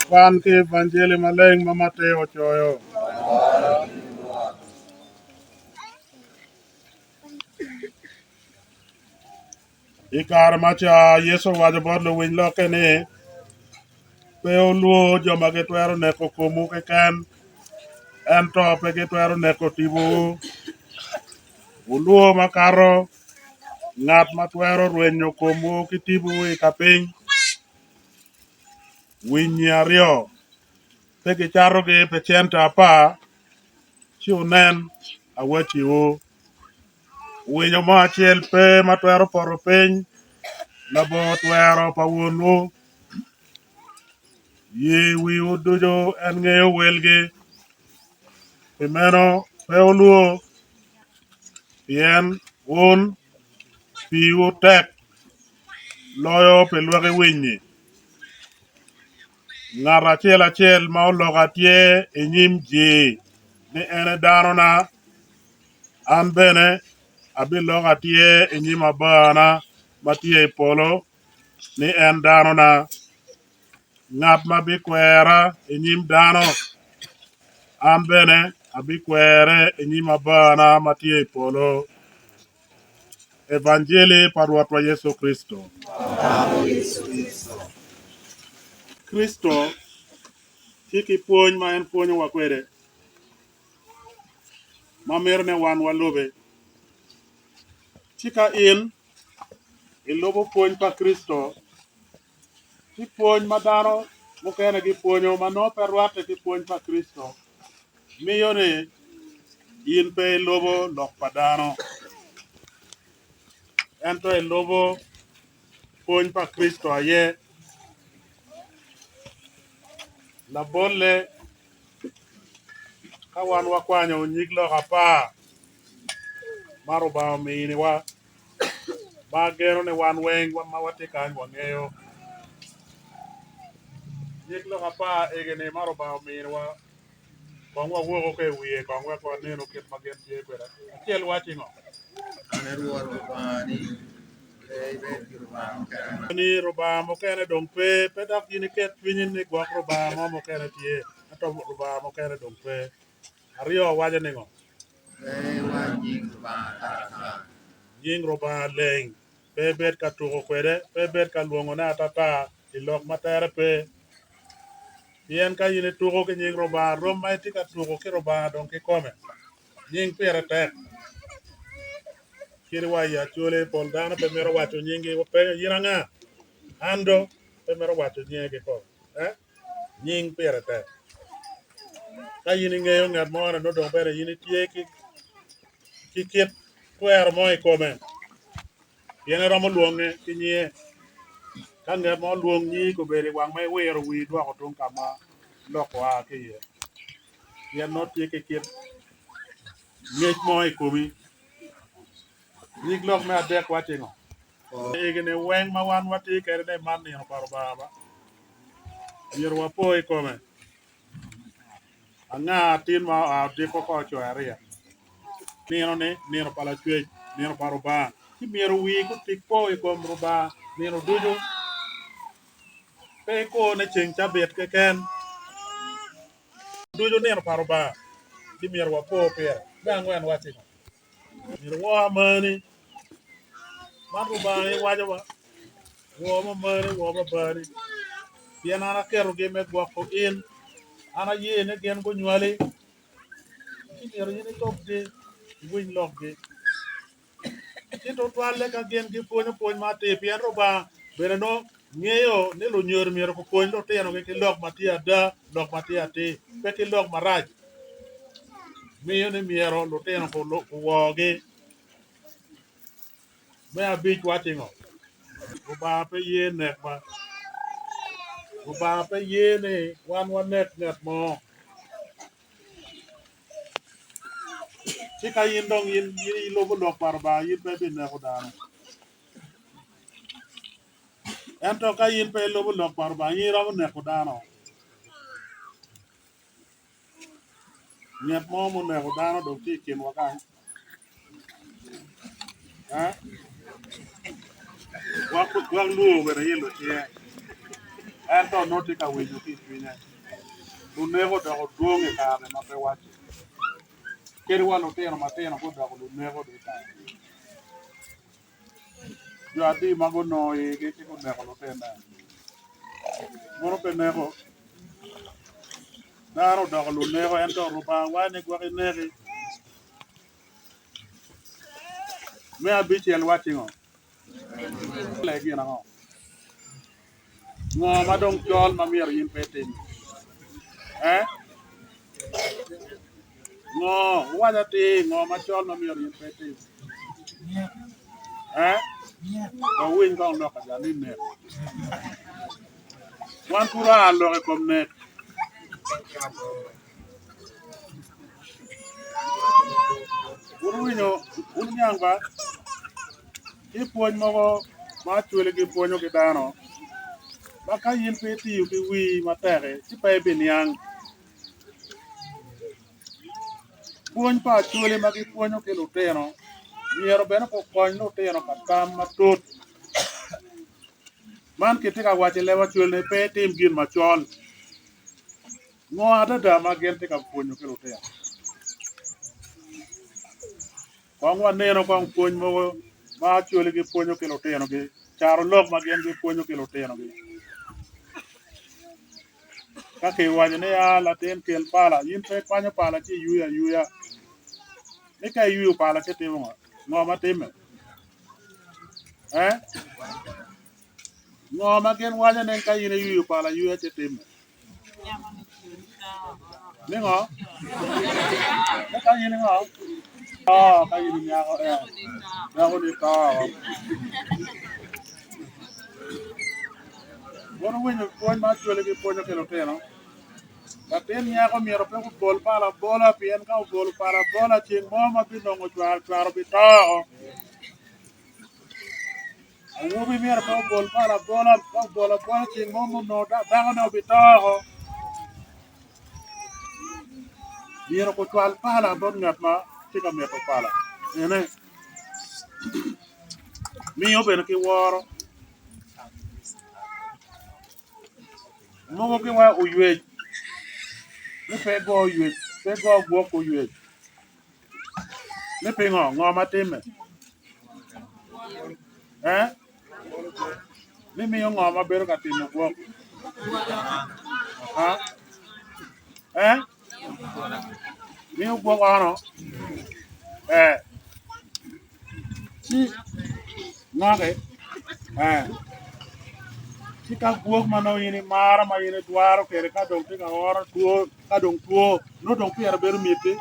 Kwan ki Evanjeli Maleng ma Mateo ocoyo. I kare ma ca Yecu owaco bot luwiny lokke ni, Pe wulwor jo ma gitwero neko komwu keken, ento pe gitwero neko tipowu. Wulwor makato ngat ma twero rwenyo komwu ki tipowu i kapiny. Winyi aryo pe gicatogi pi cente apar? Ci wunen, awacciwu. Winyo mo acel pe ma twero poto piny labongo twero pa wonwu. Yer wiwu ducu en ngeyo welgi. Pi meno pe wulwor, pien wun piwu tek loyo pi lwaki winyi. Ngat acel acel ma oloko atyer i nyim ji ni en edanona, An bene abiloko atyer i nyim Abana ma tye i polo ni en danona. Ngat ma bikwera i nyim dano, an bene abikwere i nyim Abana ma tye i polo. Evanjeli pa Rwotwa Yecu Kricito. Kricito tye ki pwony ma en pwonyowa kwede. ma mito ni wan walube. Ci ka in ilubo pwony pa Kricito, ci pwony ma dano mukene gipwonyo ma nongo pe rwatte ki pwony pa Kricito miyo ni in pe ilubo lok pa dano ento ilubo pwony pa Kricito aye. Labolle. Ka wan wakwanyo nyig lok apar ma Rubanga ominiwa, ma ageno ni wan weng ma watye kany wangeyo, nyig lok apar egi-ni ma Rubanga ominiwa kong wawoko ki i wiye kong wek wanenu kit ma gin tye kwede. Acel waci ngo? Ni Rubanga mukene dong pe, pe dok in iket cwinyi ni gwok Rubanga mo mukene tye, ento Rubanga mukene dong pe. Aryo waco ningo? Pe iwac nying Lubanga atata. Nying Rubanga leng. Pe ibed ka tuko kwede, pe ibed ka lwongone atata i lok ma tere pe. Pien ka in ituko ki nying Rubanga, rom ma itye ka tuko ki Rubanga dong kikome. Nying pire tek. Kadi wa i Acholi, pol dano pe mito waco nyinggi. Wapenyo, in anga? An do? Pe mito waco nyinge kikome. Eh? Nying pire tek. Ka in ingeyo ngat mo ni nongo dong bene in itye ki kit twero mo i kome, pien iromo lwonge ki nyinge. Ka ngat mo lwong nyingi kobedo i wang ma iwiro wii idwoko tung ka ma lok oa ki iye, pien nongo tye ki kit ngec mo i komi. Nyig lok me adek waci ngo? Igi-ni weng ma wan watye kwede ni man nino pa Rubanga ba, myero wapo i kome. Anga tin ma oa odiko ka ocoyo ariya? Nino-ni nino pa Lacwec, nino pa Rubanga, ci myero wii gutik po i kom Rubanga nino ducu, pe ikur ni ceng cabit keken. Ducu nino pa Rubanga, ci myero wapo pire. Me angwen waci ngo? Myero wor amani. Man Rubanga aye waco ba, Wor mamani, wor babani, pien an aketogi me gwoko in, an aye ni gin gunywali, ci myero in itubgi, iwiny lokgi. Ci tutwalle ka gin gipwonyo pwony ma atir, pien Rubanga bene nongo ngeyo ni lunyodo myero gupwony lutinogi ki lok ma tye ada, lok ma tye atir, pe ki lok marac. Miyo ni myero lutino guworgi. Me abic waci ngo? Lubanga pe ye nek ba. Lubanga pe ye ni wan wanek ngat mo. Ci ka in dong in ilubo lok pa Lubanga, in pe ibineko dano. Ento ka in pe ilubo lok pa Lubanga, in iromo neko dano. Nget mo muneko dano dong tye i kinwa kany. Eh? Gwok gwok lwor bene ilo cinge. Ento nongo tye ka winyo ki i cwinye. Luneko odoko dwong i kare ma pe wacce. Kadi wa lutino matino gudoko luneko dong i kare. Jo adi ma gunongo igi ci guneko lutinne? Mono pe neko? Dano odoko luneko ento Lubanga waco ni gwok ineki. Me abicel wacci ngo? Gin ango? Ngo ma dong col ma myero in pe itim? Eh? Ngo? Wuwac atir, ngo ma col ma myero in pe itim? Eh? Wawiny kong lok aja ni nek. Wan pud oa lok i kom nek. Wun wuwinyo, wun wuniang ba? Tye pwony mogo ma Acholi gipwonyo ki dano ma ka in pe itiyo ki wii matek-ki ci pe ibiniang. Pwony pa Acholi ma gipwonyo ki lutino myero bene gukony lutino ka tam matut. Man kitye ka waco i leb Acholi ni pe itim gin macol. Ngo adada ma gin tye ka pwonyo ki lutino? Kong waneno kong pwony mogo ma Acholi gipwonyo ki lutinogi, carolok ma gin gipwonyo ki lutinogi. Ka kiwaco ni a latin kel pala, in pe ikwanyo pala ci iyuyo ayuya. Ni ka iyuyo pala ci timo ngo? Ngo ma timme? Eh? Ngo ma gin waco ni ka in iyuyo pala ayuya ci timme? Ningo? Ni ka in ingo? To, ka in inyako eh. Dako ni to. Wun wuwinyo pwony ma Acholi gipwonyo ki lutino? Latin nyako myero pe obol pala abola pien ka obolo pala abola ceng mo ma binongo cware cware obito. Awobi myero pe obol pala abola, ka obolo abola ceng mo ma onongo dakone obito woko. Myero gucwal pala bot ngat ma tye ka mito pala ene. Miyo bene ki woro. Mogo giwaco oywec ni pe go oywec. Pe go gwok oywec. Ni pingo? Ngo ma timme? Eh? Ni miyo ngo ma bedo ka timo gwok? Ha? Eh? Miyo gwok ono? Eh. Ci ngoki? Eh. Ci ka gwok ma nongo in imaro ma in idwaro kwede ka dong tye ka oro two ka dong two nongo dong pire bedo miti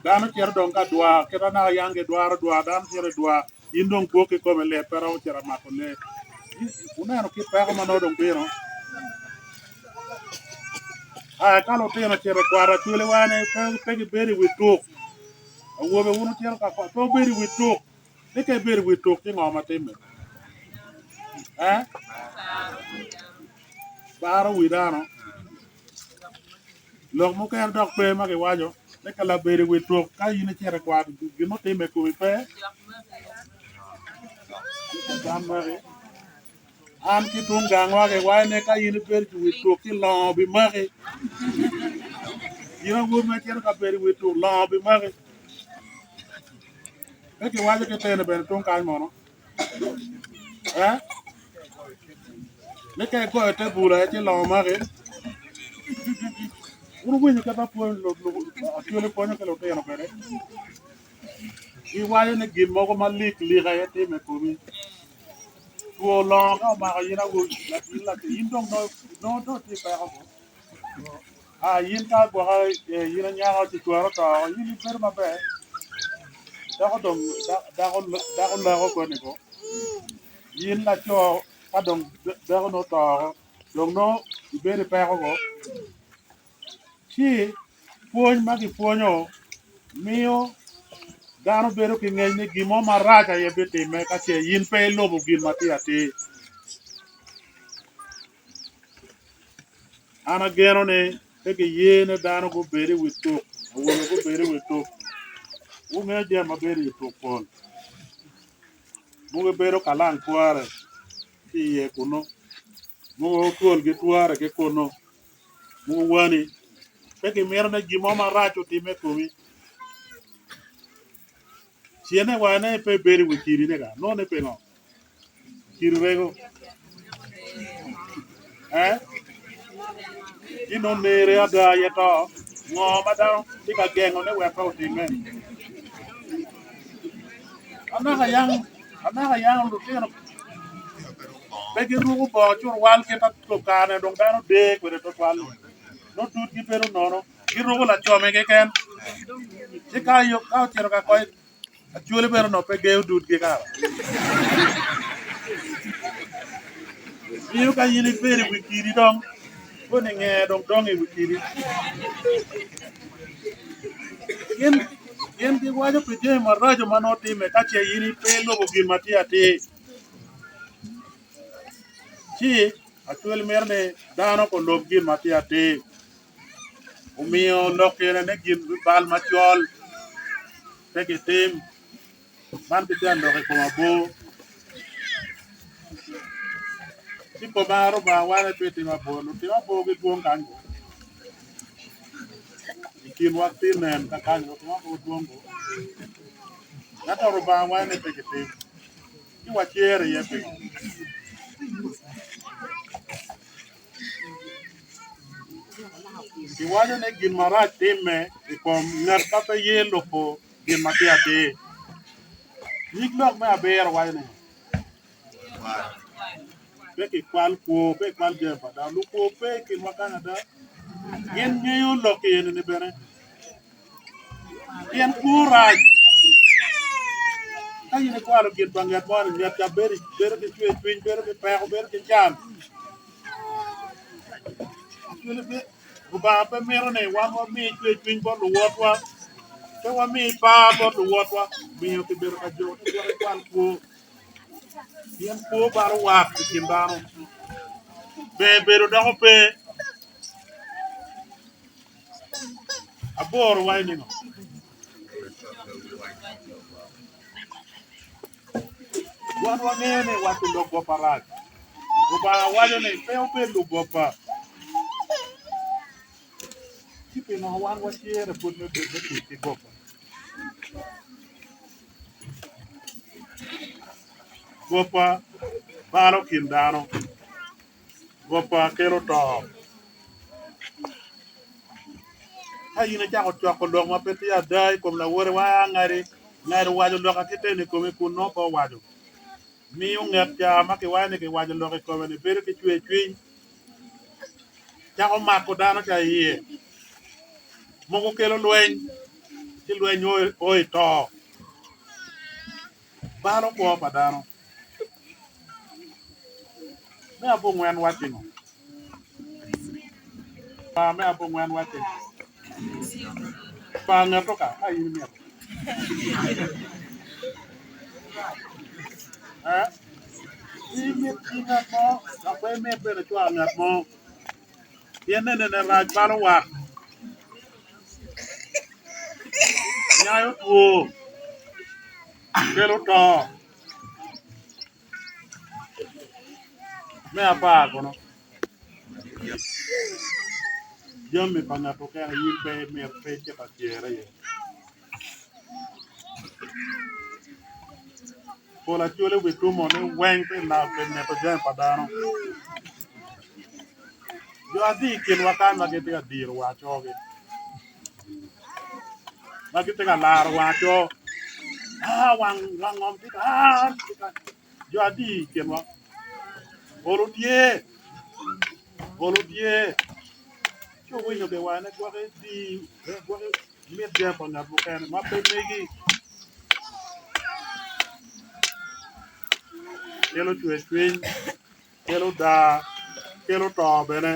dano cito dong ka dwar kit ma naka yang gidwaro dwar dano cito i dwar in dong gwok kikome lit pe romo cito mako lee wuneno kit peko ma nongo dong bino aya ka lutino ocito i kwat acwali wa ni pe gibedo i wi tuk awobe wun wucito ka kwat pe wubedo i wi tuk ni ka ibedo i wi tuk ci ngo ma timme eh baro wi dano Lok mukene dok pe ma kiwaco ni ka labedo i wi tuk ka in icito i kwat gin mutimme i komi pe. Cam maki. An ki tung gangwa kiwaco ni ka in ibedo i wi tuk ci longo bimaki. In awobi ma icito ka bedo i wi tuk longo bimaki. Pe kiwaco ki tene bene tung kany mono. Eh? Ni ka igoyo te bur aye ci longo maki. Wun wuwinyo kit ma pwony Acholi pwonyo ki lutino kwede? Giwaco ni gin mogo malik lik aye timme i komi. Two longo ka omako in awobi in latin in dong nongo dong itye i peko bo. Ah in ka gwoka in anyaka ci cwari oto woko in ibedo maber dako dong dako dako leko koni bo. In laco ka dong dako ni oto woko dong nongo ibedo i peko bo ci pwony ma gipwonyo miyo dano bedo ki ngec ni gin mo marac aye bitimme ka ce in pe ilubo gin ma tye atir. An ageno ni pe giye ni dano gubed i wi tuk, awobe gubed i wi tuk. Wungeyo jami ma bedo i wi tuk pol. Mogo bedo kalang tware ki iye kunu, mogo twol gitware ki kunu, mogo wani. Pe gimito ni gin mo marac otimme i komi. Cene wa ne pe ibedo i wi kidi ni ka, nongo ni pingo? Kidi rego. Eh? Ci nongo nere ada aye to. Ngo ma dano tye ka gengo ni wek pe otimme? Anaka yang anaka yang lutino pe giruko bongo curwal kit ma kare dong dano der kwede tutwal-li. Nongo tutgi bedo nono. Giruko lacome keken. Ci ka ocito ka koc Acholi bene onongo pe geyo dudgi kara. Miyo ka in ibedo i wi kidi dong, koni nge dong dongo i wi kidi. Gin, gin giwaco pi jami maraco ma nongo timme ka ce in ipe ilubo gin ma tye atir. Ci Acholi mito ni dano gulub gin ma tye atir. Omiyo lok ene ni gin bal macol pe gitim, man gitye ka lok i kom abor. Ci koma Rubanga waco ni pe itim abor, lutim abor gidwong kany bo, i kinwa tye nen kakany lutim abor dwong bo, ento Rubanga waco ni pe gitim, ci wacer iye pingo? Kiwaco ni gin marac timme i kom ngat ma pe ye lubo gin ma tye atir. Nyig lok me abiro waco ni, Pe kikwal kwo, pe ikwal jami pa dano. Lukwo pe i kinwa kany ada. Gin ngeyo lok eni-ni bene. Pien kwo rac. Ka in ikwalo gin pa ngat moni, ngat ca bedo ki cwercwiny, bedo ki peko, bedo ki can. Lubanga pe mito ni wan wami cwercwiny bot luwotwa, pe wami par bot luwotwa. Miyo kibedo ka jo ni gwok ikwal kwo, pien kwo balo wat i kin dano. Ber bedo doko pe. Aboro waco ningo? Wan wangeyo ni waco lok goba rac. Lubanga waco ni pe wubed lugoba. pingo wan wacere pud me bedo me tic ki goba? Goba balo kin dano. Goba kelo to. Ka in icako coko lok ma pe tye ada i kom lawoti, wa ngati ngati owaco lok akiteni i komi kun nongo pe owaco. Miyo nget ca ma kiwaco ni kiwaco lok i kome-ni bedo ki cwercwiny, cako mako dano ca i iye. Mogo kelo lweny, ci lweny o i to, balo kwo pa dano. Me abongwen wacci ngo? Par me abongwen wacci ngo? Par ngeto ka, ka in imito. Eh? Imit ci ngat mo, dok pe imit bene cwar ngat mo. Pien nene rac balo wat. Nyayo two, kelo to. Me apar kono, jami pa ngat mukene in pe imito pe icito atyere iye. Pol acwali witumo ni weng pi mito jami pa dano. Jo adi i kinwa kany ma gitye ka diro war cogi? Ma gitye ka laro war co? Aa wang wang ngom tye ka aa tye ka jo adi i kinwa? Olo tye, olo tye. Ci owinyo giwane gwoki di gwoki mit jami pa ngat mukene ma pe megi. Kelo cwercwiny. Kelo daa, kelo to bene.